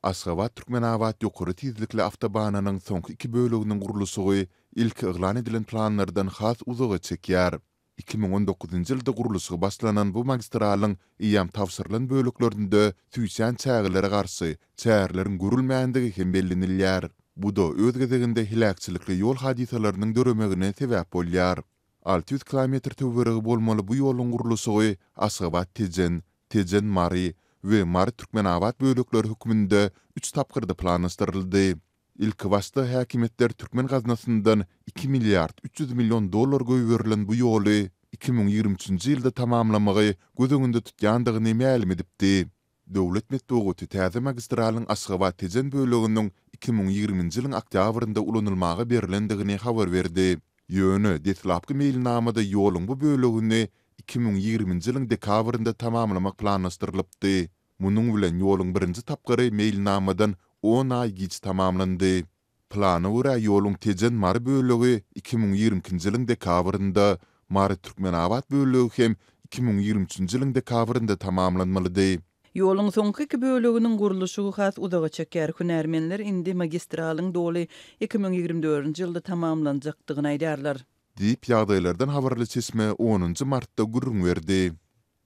Aşgabat-Türkmenabat ýokary tizlikli awtobanynyň soňky iki böleginiň gurluşygy ilki yglan edilen planlardan has uzaga çekýär. 2019-njy ýylda gurluşygy başlanan bu magistralyň eýýäm tabşyrylan böleklerinde süýşýän çägelere garşy çäreleriň görülmändigi hem bellenilýär. Bu-da öz gezeginde heläkçilikli ýol hadysalarynyň döremegine sebäp bolýar. 600 kilometr töweregi bolmaly bu ýoluň gurluşygy Aşgabat-Tejen, Tejen-Mary we Mary-Türkmenabat bölekleri hökmünde üç tapgyrda planlaşdyryldy. Ilkibaşda häkimiýetler türkmen gaznasyndan iki milliard 300 million dollar goýberilen bu ýoly 2023-nji ýylda tamamlamagy göz öňünde tutýandygyny mälim edipdi. Döwlet metbugaty täze magistralyň Aşgabat-Tejen böleginiň 2020-nji ýylyň oktýabrynda ulanylmaga berlendigini habar berdi. Ýöne deslapky meýilnamada ýoluň bu bölegini 2020-nji ýylyň dekabrynda tamamlamak planlaşdyrylypdy. Munuň bilen ýoluň birinji tapgyry meýilnamadan on aý giç tamamlandy. Plana görä, ýoluň Tejen-Mary bölegi 2022-nji ýylyň dekabrynda, Mary-Türkmenabat bölegi hem 2023-nji ýylyň dekabrynda tamamlanmalydy. Ýoluň soňky iki böleginiň gurluşygy has uzaga çeker. Hünärmenler indi magistralyň doly 2024-nji ýylda tamamlanjakdygyny aýdýarlar. Diýip, ýagdaýlardan habarly çeşme onunjy martda gürrüň berdi.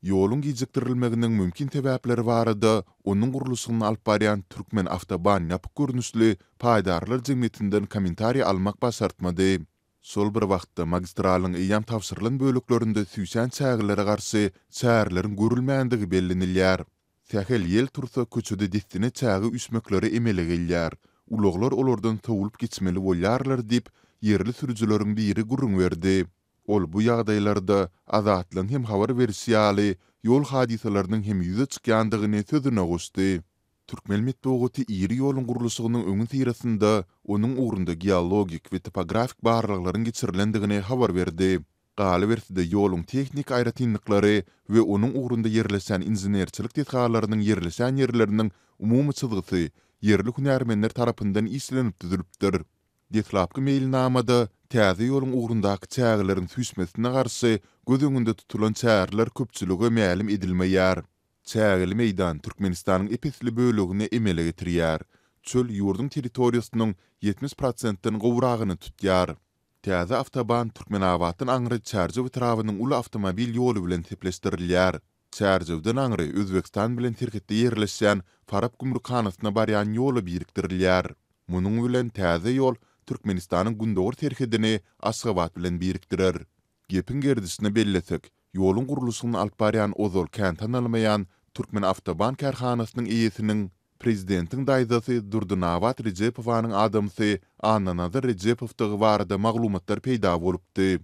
Ýoluň gijikdirilmeginiň mümkin sebäpleri barada onuň gurluşygyny alyp barýan Türkmenawtoban ýapyk görnüşli paýdarlar jemgyýetinden kommentariý almak başartmady. Şol bir wagtda, magistralyň eýýäm tabşyrylan böleklerinde süýşýän çägelere garşy çäreleriň görülmändigi bellenilýär. Sähel ýel tursa, köçede dessine çäge üýşmekleri emele gelýär. Ulaglar olardan sowlup geçmeli bolýarlar diýip, ýerli sürüjileriň biri gürrüň berdi. Ol bu ýagdaýlarda, Azatlygyň hem habar berişi ýaly, ýol hadysalarynyň hem ýüze çykýandygyny sözüne goşdy. Türkmen metbugaty iri ýoluň gurluşygynyň öňüsyrasynda onuň ugrunda geologik we topografik barlaglaryň geçirilendigini habar berdi. Galyberse-de, ýoluň tehniki aýratynlyklary we onuň ugrunda ýerleşýän inženerçilik desgalarynyň ýerleşýän ýerleriniň umumy çyzgysy ýerli hünärmenler tarapyndan işlenip düzülipdir. Deslapky meýilnamada täze ýoluň ugrundaky çägeleriň süýşmesine garşy göz öňünde tutulan çäreler köpçülige mälim edilmeýär. Çägeli meýdan Türkmenistanyň ep-esli bölegini emele getirýär. Çöl ýurduň territoriýasynyň 70 prosentden gowragyny tutýar. Täze awtoban Türkmenabatdan aňry Çärjew etrabynyň uly awtomobil ýoly bilen sepleşdirilýär. Çärjewden aňry Özbegistan bilen serhetde ýerleşýän Farap gümrükhanasyna barýan ýola birikdirilýär. Munuň bilen täze ýol Türkmenistanyň gündogar serhedini Aşgabat bilen birikdirer. Gepiň gerdişine bellesek, ýoluň gurluşygyny alyp barýan ozal kän tanalmaýan Türkmenawtoban kärhanasynyň eýesiniň prezidentiň daýzasy Durdynabat Rejepowanyň adamsy Annanazar Rejepowdygy barada maglumatlar peýda bolupdy.